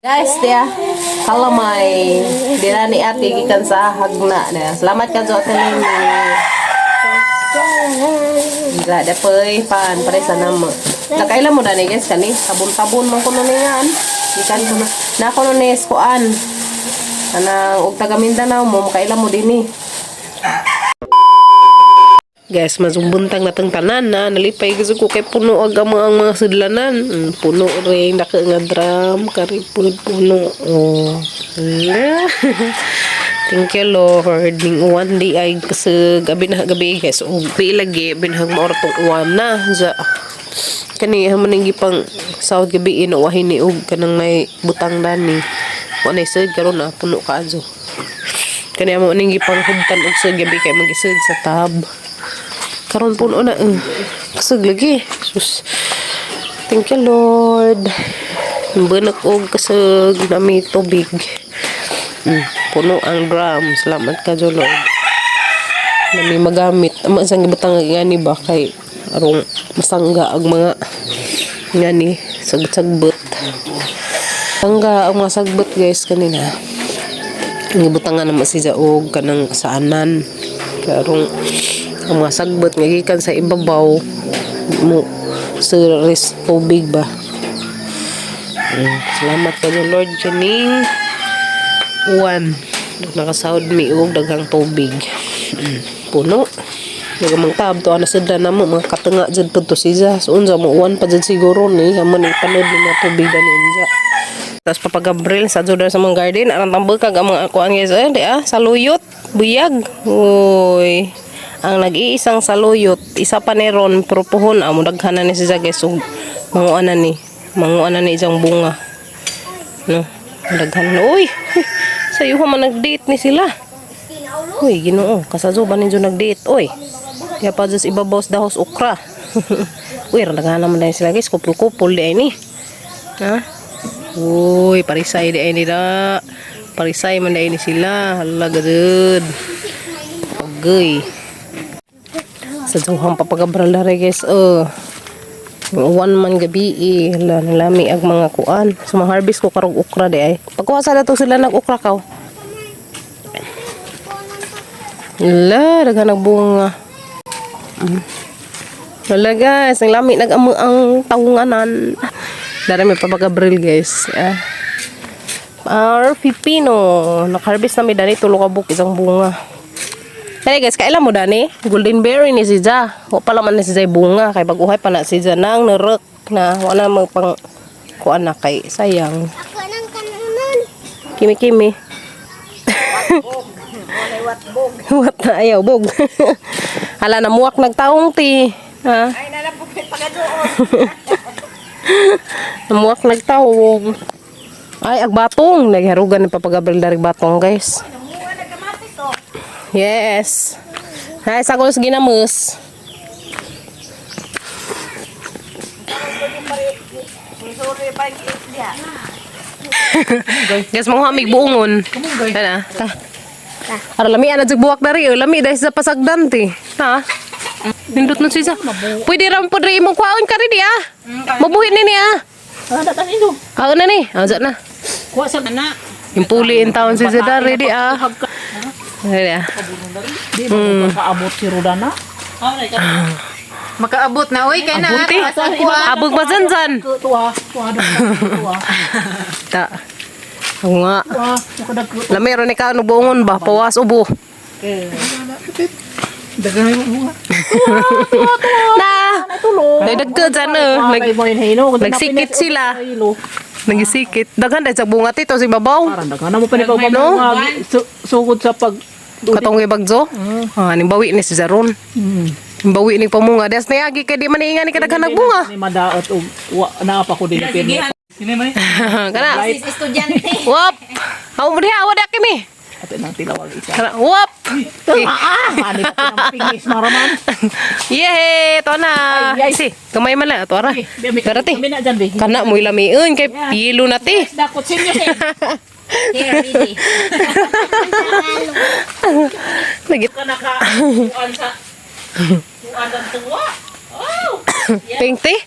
Guys, dia kalamay. Dira ni ate gikan sa hagna na. Salamat ka Ate Nini. Gila da pay pan pare sa nama. Nakaila mo dani, guys, kani tabon-tabon man kuno ni ngan. Gikan ko na. Na kuno ni kuan. Anang og taga Mindanao mo makaila mo dinhi. Guys, mazumbuntang natang tanan na nalipay gusto ko kay puno ag ang mga sudlanan. Puno rin naka nga drum kari puno puno. Oh. Hala. Thank you, Lord. Ning uwan di ay kasi gabi na gabi, guys. Og di lagi binhag maora tong uwan na. Za kani man ning gipang sahod gabi inuwahin ni og kanang nay butang dani. Wa nay sud karon na puno kaadyo. Kani amo ning gipang hubtan og sud gabi kay magisud sa tab. Karon puno na. Kusog lagi. Sus. Thank you, Lord. Bunak og kusog nami tubig. Puno ang drum. Salamat ka, Lord. Nami magamit. Ama sang gibutang ngani ba kay arong masangga ang mga ngani sagbot-sagbot. Sangga ang mga sagbot, guys, kanina. Ang gibutangan naman siya og kanang saanan. Kay arong ang mga sagbot nga gikan sa ibabaw mo sa res tubig ba. Salamat ka, Lord, kining uwan. Nakasahod mi og daghang tubig. Puno. Nagamang tab to ana sudlan namo mga katanga jud pud to siya. So unsa mo uwan pa jud siguro ni amo ni panod ni mga tubig dani unja. Tapos Papa Gabriel sa jud sa mga garden arang tambakag ang mga kuan, guys, eh di ah saluyot buyag. Uy. Ang nag-iisang saluyot, isa pa ni ron pero puhon amo daghan na ni siya, guys, ug manguan na ni. Manguan na ni isang bunga. No. Daghan na. Uy. Sayo man nag-date ni sila. Uy, Ginoo, kasadyo ba ninyo nag-date? Uy. Kaya pa dyan sa ibabaw sa dahos okra. Uy, daghan naman dahil sila, guys, kupul-kupul di ay ni. Ha? Uy, parisay di ay nila. Parisay man di ay ni sila. Hala, gadud. Pagay. Sa duhang papagabral na rin, guys. Oh. Uwan man gabi eh. Hala, nalami ang mga kuan. So, harvest ko karong okra di ay. Pagkuha sa dato sila nag-okra kaw. Hala, daghan ng bunga. Hala, guys, ang lami nag ang tawunganan. Dari may papagabril, guys. Ah. Our pipino. Nakaharvest na mi dani tulo ka buok isang bunga. Hey guys, kailan mo dani? Golden berry ni si Ja. Wa pa man ni si Ja bunga kay baguhay pa na si Ja nang nerek na wala mo pang kuan na kay sayang. Ako nang kanunan. Kimi kimi. Wat na ayaw bog. Hala, namuak nagtaong ti. Ha? Ay, nalapok may pagadoon. Namuak nagtaong. Ay, agbatong. Nagharugan ni Papa Gabriel dari batong, guys. Yes. Ay, sa kulos ginamos. Guys, mga hamig buongon. Ana, ta. Ara lami ana jud buwak dari, oh. Lami dahil sa pasagdan ti. Ha? Nindot nun siya. Pwede ra po diri imong kwaon ka rin ah. Mabuhi ni niya. Ah, datan ino. Ah, na ni. Ah, na. Kuha sa na. Yung puli in town si Zedar ready ah. Ready ah. Di ba makaabot si Rodana? Makaabot na oy kay na Abuti. Abog ba dyan dyan? Tuwa, tuwa tuwa. Ta. Ako nga. Tuwa, makadagko. Lami ron ikaw no buongon ba? Pawas ubo. Daghan mo bunga. Na. Nagdagko dyan eh. Nag mo hino. Nagsikit sila. Nagisikit. Daghan dahil sa bunga tito si babaw. Parang daghan na mo pa ni pag No? sugod sa pag Katong ibagzo. Ah, ning bawi ni si Zaron. Bawi ni pamunga. Des nayagi kay di man iinga ni kadaghan nagbunga. Ni madaot og wa naa pa ko din pirmi. Kana. Estudyante. Wop. Aw mo diha, wala kimi. Ate nang tilawag isa. Kana, wop. Ah, ani ko nang pingis maraman. Yay, to na. Ay, ay. Si, kamay man lang ato ara. Tara ti. Kami na dyan, be. Kana mo'y lamiun kay pilo na ti. Dakot sinyo sir. Here, ready. Nagit Ka naka kuan sa kuan ang tuwa. Oh. Pink ti.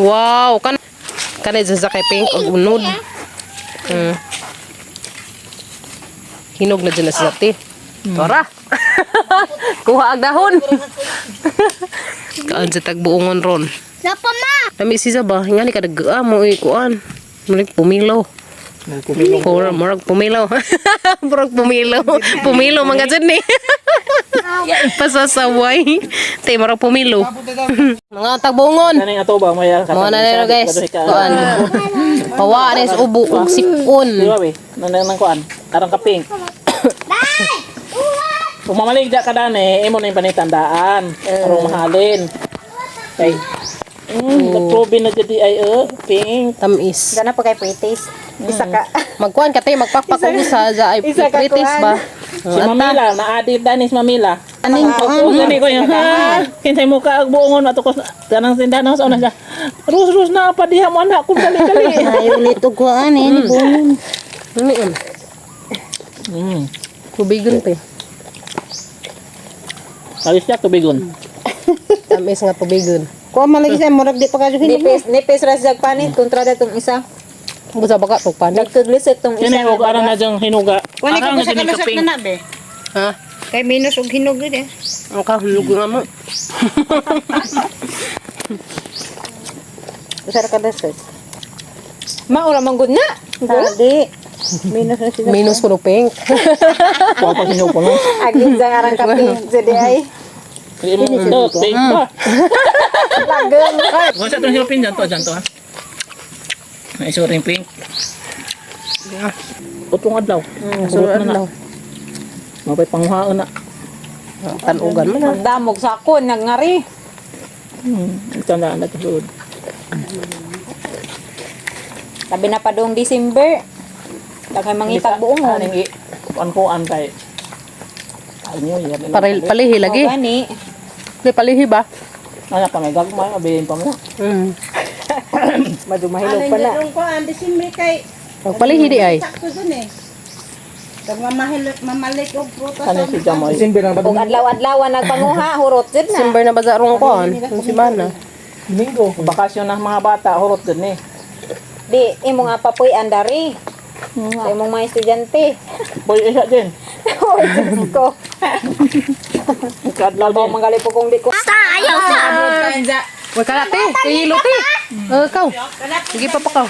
Wow, kan kana dyan sa kay pink og unod. Hinog na dyan na si Zati. Tora! Kuha ang dahon! Kaan sa tagbuongon ron. Napa ma. Lami si Zaba, nga ni ka mo kuan. Murag pumilo. Pura, murag pumilo. Murag pumilo. Pumilo mga dyan ni. Pasasaway. Te, murag pumilo. Mga tagbuongon. Kaning ato ba may Mga na nero guys. Kuan. Pawa na sa ubo ug sipon. Di ba be? Nang nang kuan. Arang ka pink. Kung mamaligda ka dani, imo na yung panitandaan. Arong mahalin. Kay nagprobe na jadi ay pink. Tamis. Gana pa kay pretest. Isa ka. Magkuan ka tayo, magpakpak og usa sa ay Isa ka kritis kuan. ba? Si Mamila, na-adit dani si Mamila. Aning Oo, gani ko yung ha. Kinsay mo ka ag buongon ato ko kanang tindahan sa una siya. Rus rus na pa diha mo anak ko dali dali. Ay ulit og kuan eh ni buongon. Ano yun? Tubigon te. Alis siya tubigon. Tamis nga tubigon. Kuan man lagi sa murag di pa kayo hinog. Nipis nipis ra sa panit kontra datong isa. Busa baka tugpan. Nagkaglisod tong isa. Kini og arang na diyang hinuga. Wala ka Arang na sa dyan yung kalusot kaping. na na be. Ha? Kay minus og hinog gid eh. Ang kahulog nga mo. Usa ra ka lusot. Maura man gud na. Di. Minus na sila. Minus kuno pink. Kuha pa hinog ko no. Agin sa arang kape. Jadi ay. Kaya mo to, pink pa. Lageng. Kung sa itong silpin, dyan to, dyan to ha. Ay, sorry, pink. Utong adlaw. Sunod na na. adlaw. Mapay panghaon na. Tanugan man. Damog sa ako nagngari. Tandaan na ito. Labi na pa doong December. Daghay mangitag buongon. Aning kuan-kuan kay. Ay niyo, yan. Paril palihi lagi. Oh, gani. Di palihi ba? Ano pa may gagmay, abihin pa mo. Madumahilog pa na. Ano ko ang December kay Magpalihi di ay. sakto dun eh. Kag mamalik og prutas. Ano si Jamoy? Ug adlaw-adlaw nagpanguha hurot jud na. December na ba sa rong kuan? Ang simana. Domingo. Bakasyon ng mga bata, hurot dun eh. Di imo nga papuy andari. Sa imong mga estudyante. Boy, isa din. Oy, Diyos ko. Kadlaw Baw din. manggali po kung di ko. Uy, kala te, kay te. Eh, ikaw. Sige pa pa ka.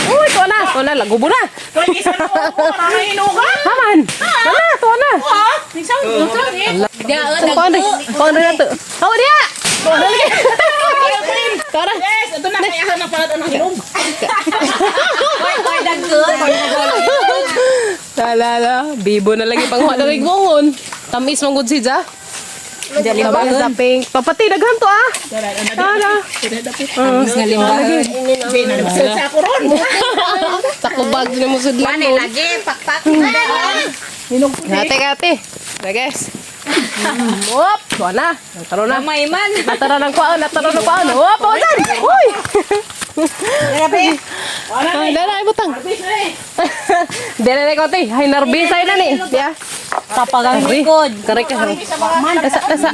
Uy, tuwa na, tuwa na, lagubo na. Haman. Wala, tuwa na. Kuan rin, kuan rin nato. Hawa diya. Tuwa na lagi. Tuwa na. Yes, ito na kaya na pala ng hinog. La la la, bibo na lagi panghuwa na rin gungon. Tamis mong good si Ja. Tamis sa pink. Papati, daghan to ah. Tara. Tamis nga limbahan. Sa ako ron. Sakubag na mo sudlan. Lagi pakpak. Hinog. Ate, ate. Na guys. Wop, tuwa na. Taro na. May man. Natara ng kwaon, natara ng kwaon. Wop, oh, dyan. Uy! Grabe. Ay, dala, ibutang. Dala na konti. Ay, narbisay na ni. Ya. Kapagang likod. Kare ka. Tasa, tasa.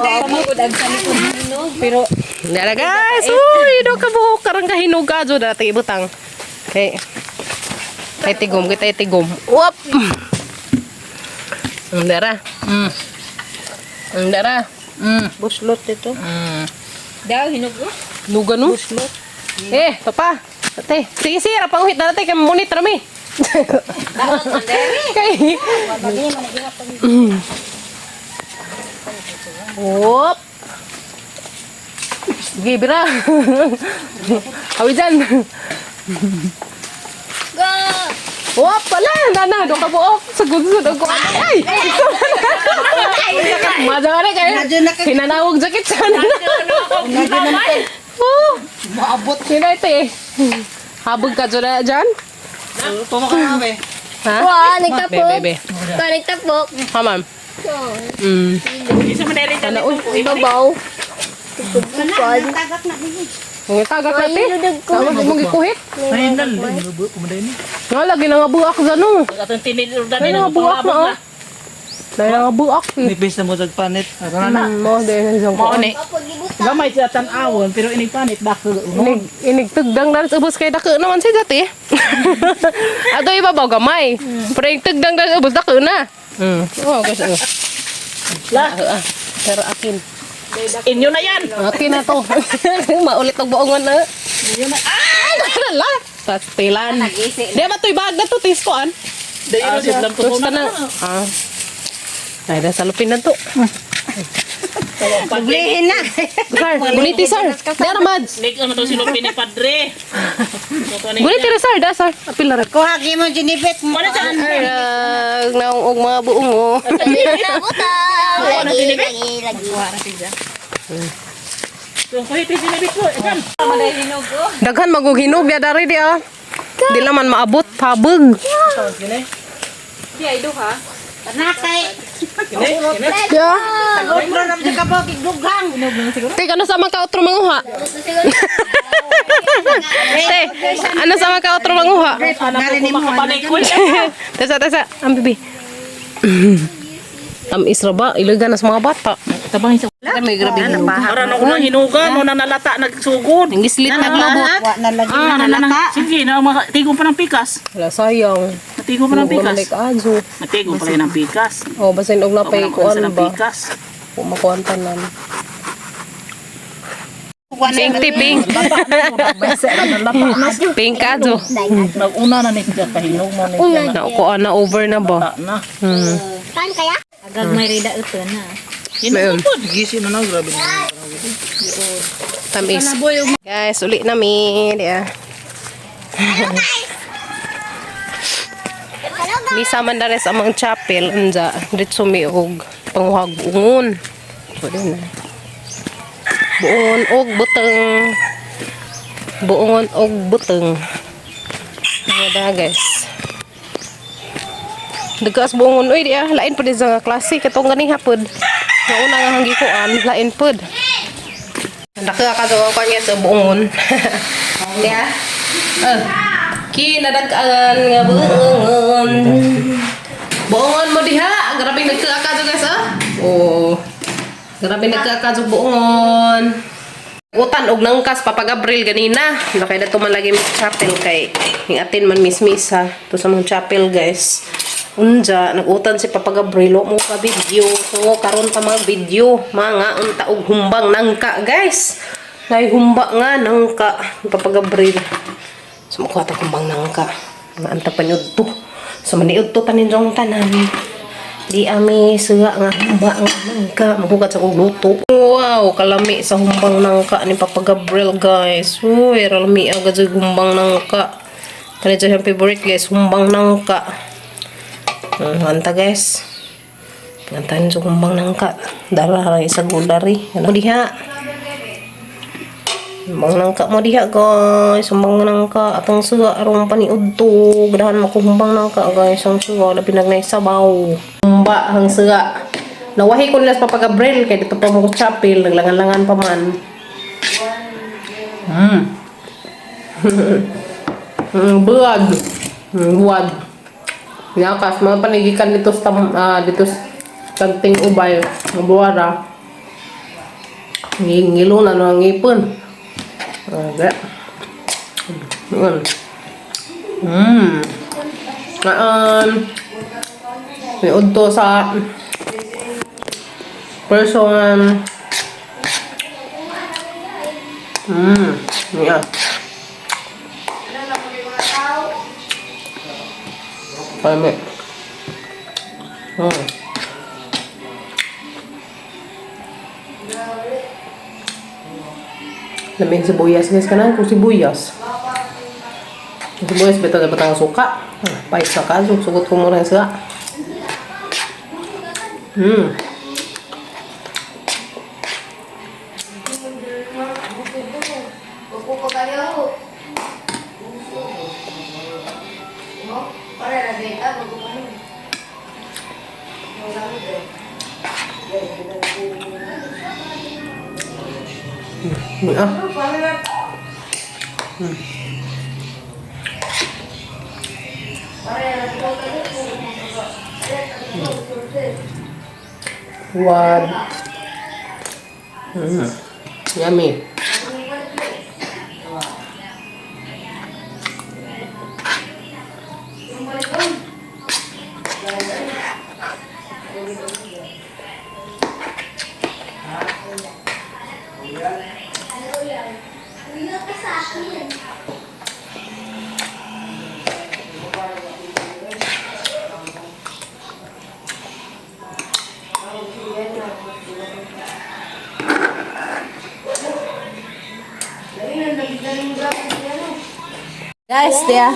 Pero Dala guys. Uy, do ka buhok karang kahinuga jo dala tayo ibutang. Okay. Tay tigom, kita tigom. Wop. Ang dara. Ang dara. Buslot ito. daw hinog. Nuga no? Eh, papa. Ate, sige sige, rapanguhit na natin kay munit rami. Kay. Whoop. Sige, bira. Awi dyan. Go. Whoop, pala. Nana, doon ka buok. Sugod-sugod ako. Ay! Madara na kayo. Hinanawag jacket sana. Oh. Maabot. Yun na ito eh. Habog ka dyan na dyan? Pumakawe. Ha? Wa nagtapok. Be, be, be. Wa nagtapok. Ha, ma'am. Isa man dali Ano, uy. Babaw. Tagak na dili. Ang tagak natin. Tama, mong gikuhit. Ay, nal. Kumanday ni. Nga, lagi na nga buak dyan, no. Atong tinid dani Ay, nga buak na, oh. Dahil buak eh. Nipis na mo sa panit. Ano na? Mo dahil sa Mao ni. Gamay siya tan-awon pero inig panit dako. Inig, inigtugdang na ubos kay dako naman siya dati. Ato ibabaw gamay. Pero inigtugdang na ubos dako na. Oh, kasi. Oh. La, Ah, pero akin. inyo na yan. Akin na to. Maulit og buongon na. Inyo na. Ah! Ala. Pastilan. Di ba to'y bag na to tiskoan? Dayon siya lang Tapos to na. Ah. Ay, nasa lupin na to. Dublihin na. Sir, guniti sir. Dara mads. Nig ano to si Lupin ni Padre. Guniti ra sir, da sir. Apil na ra. Kuha mo Genevette mo. Wala siya. Arag, naong og mga buongo. Ano sinibit? So, kuhiti sinibit ko. Ikan. Daghan magughinog ya dari di ah. Di laman maabot pabog. Di ay duha. Tanakay. Ya. Otro na sa kabog dugang. Te, ano sa mga kaotro manguha? Te, ano sa mga kaotro manguha? Narinig mo. Makapanay ko. Tesa, tesa, ang bibi. Tamis ra ba? Ilagan na sa mga bata. Tabang isa. May grabe hinog. Para na ko nang hinugan, no nanalata nagsugod. Ang gislit na globot. Wa na lagi Ah, na na nalata. Sige, na matigo pa ng pikas. Wala sayang. Matigo pa ng Huwag pikas. naman like ajo. Matigo pala yun ng pikas. Oh, basin og napay Huwag ko kuan ng ba? pikas. Kung makuan tanan. Pink ti pink. Pink ajo. Naguna na ni siya kahinog mo ni siya. Na kuan na over na ba? Na. Agag may rida ito na. Mayon. Gisi na na grabe na. Tamis. Guys, uli nami. Di ah. Misa man dere sa amang chapel unja ditso mi og panguhag buongon. Pwede na. Buongon og buteng. Buongon og buteng. Mga guys. Dagkas buongon oy di ah, lain pud sa nga klase katong ganing hapod. Nauna nga hanggi kuan, lain pud. Dako ka sa kuan nga sa buongon. Di ah. Eh. Kinadag-an nga buongon. Buongon mo diha. Grabe nagkaaka to guys ah. Oh. Grabe nagkaaka to buongon. Utan og nangkas Papa Gabriel ganina. Nakay dato man lagi mi chapel kay ning atin man mismis ha. To sa mga chapel guys. Unja nagutan si Papa Gabriel mo ka video. So karon pa mga video mga unta og humbang nangka guys. Nay humba nga nangka Papa Gabriel. So makuha ta humbang nangka. Nga anta paniud to. So maniud to tanin jong tanan. Di ami suga nga humba nga nangka mahugat sa kong luto. Wow, kalami sa humbang nangka ni Papa Gabriel guys. Uy, ralami agad sa humbang nangka. Kani siya siyang favorite guys, humbang nangka. Anta guys. Antahin sa humbang nangka. Dara ra isa gulari. Ano diha? Humbang nangka mo diha guys. Humbang nangka. Atong suga arong paniud to. Ganahan mo ko humbang nangka guys. Ang suga labi nagnay sabaw. Humba ang suga. Nawahi ko nila sa Papa Gabriel kay dito pa mo ko chapel naglangan-langan pa man. Buwag. Buwag. Yakas, mga panigikan dito sa dito sa tagting ubay, ng buwara. Ngilo na no ang ngipon. Okay. Ngaon. May udto sa person. Yeah. Kami. Lamin sibuyas guys kanang kung sibuyas. Kung sibuyas beto dapat ang suka. Ah, pahit sa kaso sugot ko muna sa. Ah. One. Yummy. Guys, dia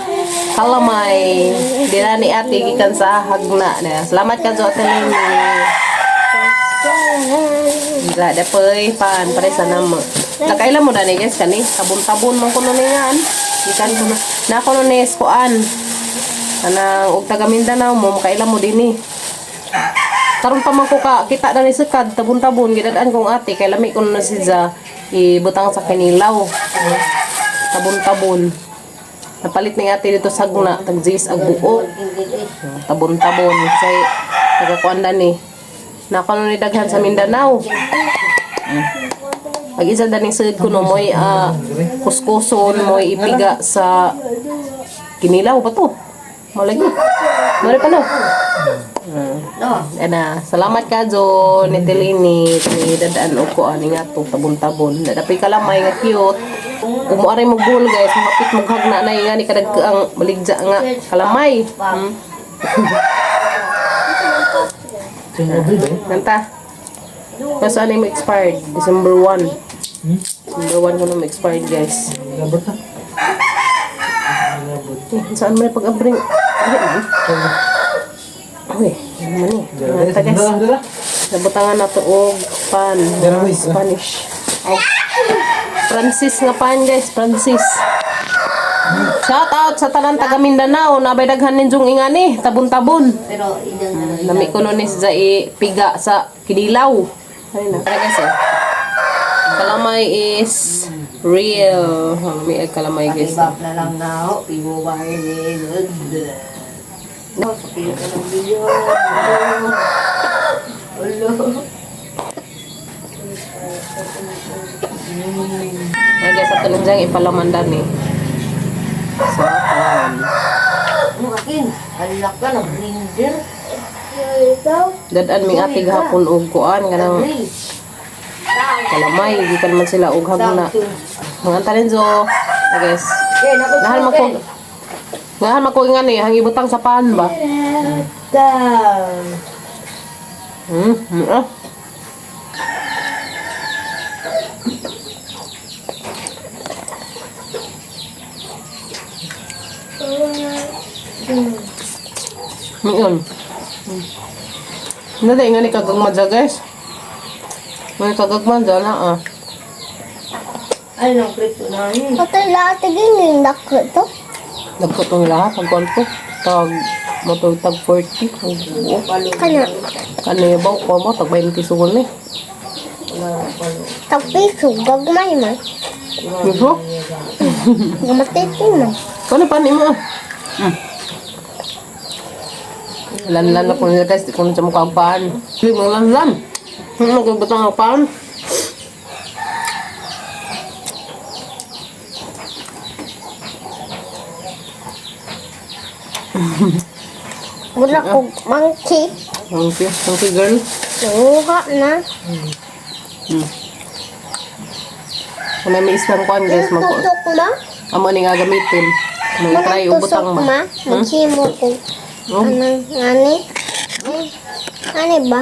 kalamay. Dira ni ate gikan sa hagna na. Salamat ka zo ate Nini. Dira da poy pan pare sa namo. Nakaila mo na ni guys kani tabon-tabon man kuno ni ngan. Gikan ko na. Na kuno ni kuan. Kanang og taga Mindanao mo makaila mo dinhi. Karon pa man ko ka kita na ni sekad tabon-tabon gidadaan kong ate kay lami kuno na si Za ibutang sa kinilaw. Tabon-tabon. Napalit ni ate dito sagna, tag jis ag buo. Tabon-tabon say taga kuan na ni. Nakano ni daghan sa Mindanao. Ag isa daning sud kuno moy kuskuson moy ipiga sa kinilaw ba to? Malay ko. Mare pa no. Ana, salamat ka Jo ni Tilini ni dadaan og ko ani nga to tabon-tabon. Dapay kalamay nga cute. Umuaray mo goal guys, mahapit mo hagna na nga ni kadag ang baligja nga kalamay. Nanta. Kaso ano yung expired? December 1. December 1 ko na expired guys. Eh, saan mo yung pag-abring? Ay, man. Uy, ano man eh. Nanta guys. Nabutangan na to og pan. Spanish. Oh. Francis nga pan guys, Francis. Shout out sa tanan taga Mindanao, nabay daghan ninyong ingani, tabon-tabon. Pero idang ano, Lami ko nun is piga sa kinilaw. Ayun na. Tara guys eh. Kalamay is real. May kalamay guys. Ibap na lang na ho, pibubahin ni No, sa ka ng video. Ulo. Ay guys, ato lang diyang ipalamandan eh. So, ayan. Ano akin? Alak ka ng blender. Dadaan may ate gahapon og kuan kanang kalamay gikan man sila og hagna. Mga talenzo. Ay guys. Nahan man ko. Nahan man ko nga ni hangibutang sa pan ba. Down. Ah. Ngayon. Hindi, nga ni kagagma dyan, guys. Nga ni kagagma dyan, na ah. Ay, nang crypto na yun. Patay lahat tigil dako to. Nagkutong lahat, ang kwan ko. Tag, motor tag 40. Ang buo. Kana Ano yung baw ko mo, tag 20 sugon eh. tagpiso gagmay man. Gusto? Gamatitin man. Kano pa ni mo? Lanlan ako nila guys, di ko na siya mukha ang paan. Hindi mo lanlan. Hindi mo kagbatang ang paan. Wala ko monkey. Thank you. Thank you, girl. Nanguha na. Kung may isang kuan guys, mag Tusok ma. amo ni nga gamitin. Mag-try Manang ubutang tusok ma. ma. Maghimo ko. Oh. Anang ngani. Ay, Ani ba?